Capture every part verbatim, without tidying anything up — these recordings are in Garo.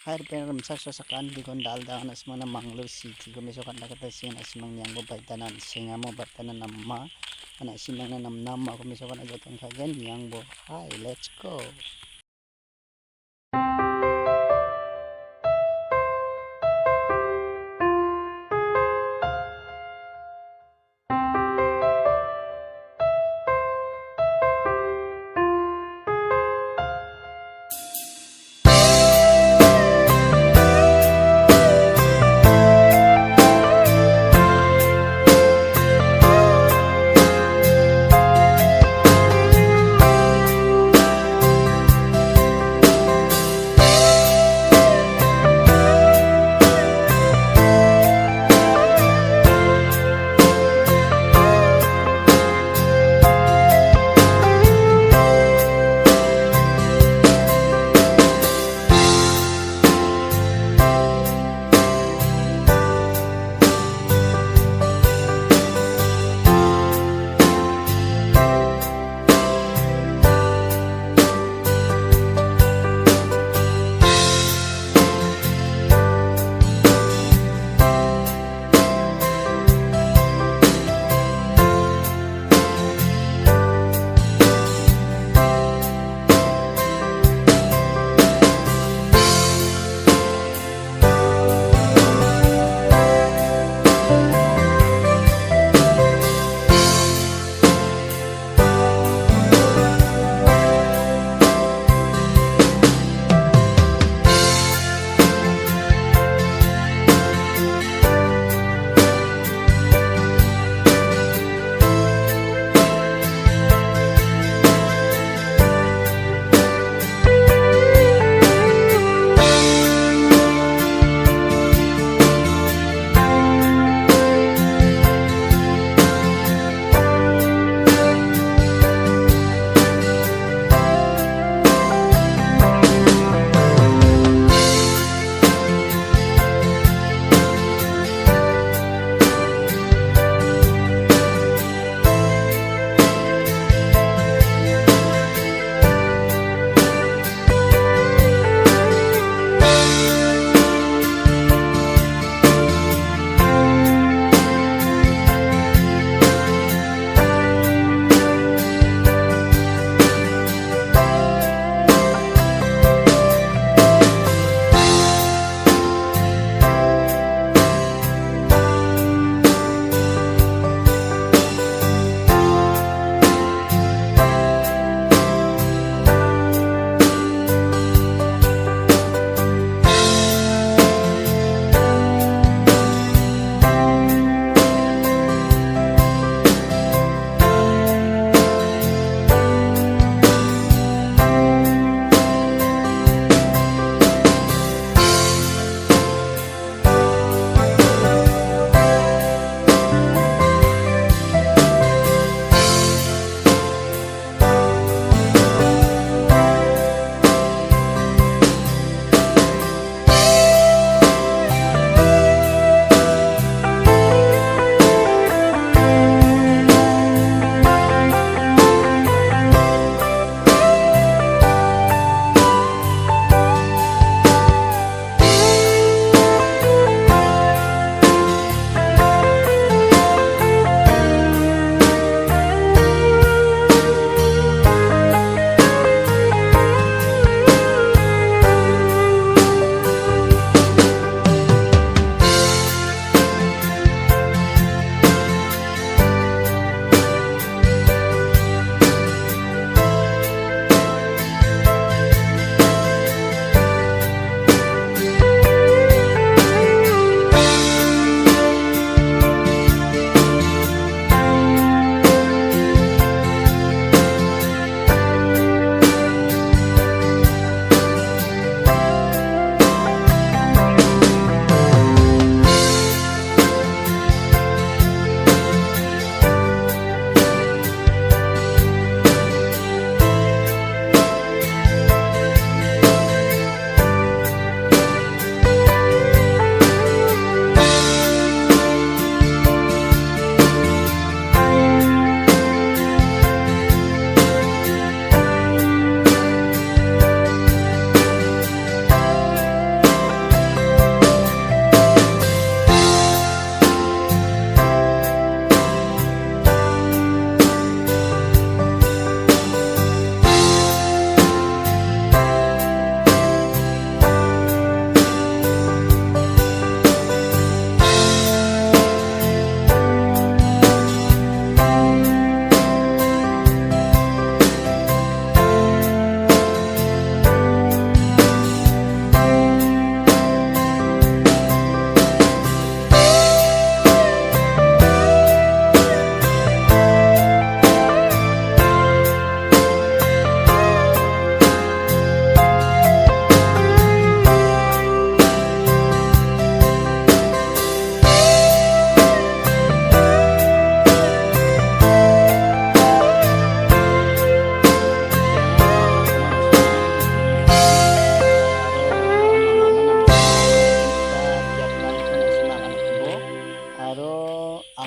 Hai, ripeng rimchaksoa sakan digon dal dangan asimangna manglu sitiko mesokan dakata sing asimang niangbo baitanan singamo baitanan namma. Ana asimangna namnamako mesokan ajoton kagen niangbo. Hai, let's go.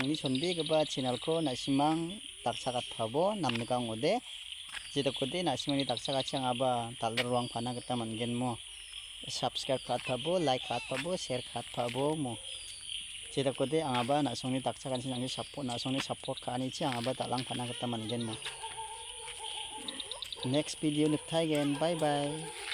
Angni chonbegipa channel-ko na·simang dakchakatpabo namnika ong·ode. Jedakode na·simangni dakchakatchi angaba dal·dalrang pana gita man·genmo. Subscribe ka·atpabo, like ka·atpabo, share ka·atpabo mo. Jedakode angaba na·songni dakchakanchi nangni support, na·songni support ka·anichi angaba dal·ang pana gita man·genmo. Next video niktaigen. Bye bye.